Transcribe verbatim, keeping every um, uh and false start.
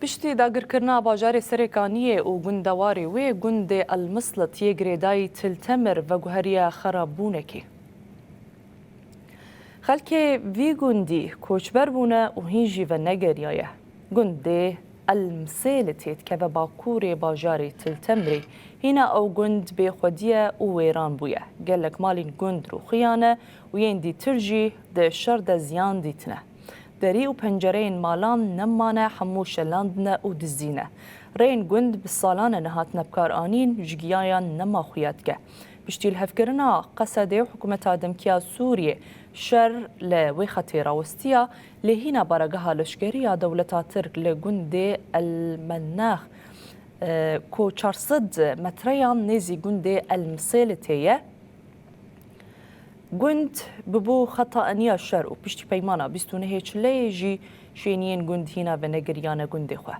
Piştî dagirkirina bajarê Serêkaniyê û gundewarê wê, gundê El Mislit yê girêdayî Til Temir veguheriye xerabûnekê. Xelkê vî gundî koçber bûne û hîn jî venegeriyaye. Gundê El Misêlitê dikeve bakurê bajarê Til Temirê. Hîna ew gund bê xwedî ye û wêran bûye. Gelek malên gund rûxiyane û yên dîtir jî di şer de ziyan dîtine. Derî û pencereyên malan nemane, hemû şelandine û dizîne. Rêyên gund bi salan e nehatine bikaranîn, ji giyayan nema xuya dike. Piştî lihevkirina Qesedê û hikûmeta demkî ya Sûriyê şer li wê xetê rawestiya, lê hîna baregeha leşkerî ya dewleta Tirk li gundê El Menax, e, ku çar sed metreyan nêzî gundê El Misêlitê ye, gund bibû xeta eniya şer û piştî peymana bîst û nehê Çileyê jî şêniyên gund hîna venegiriyane gundê xwe.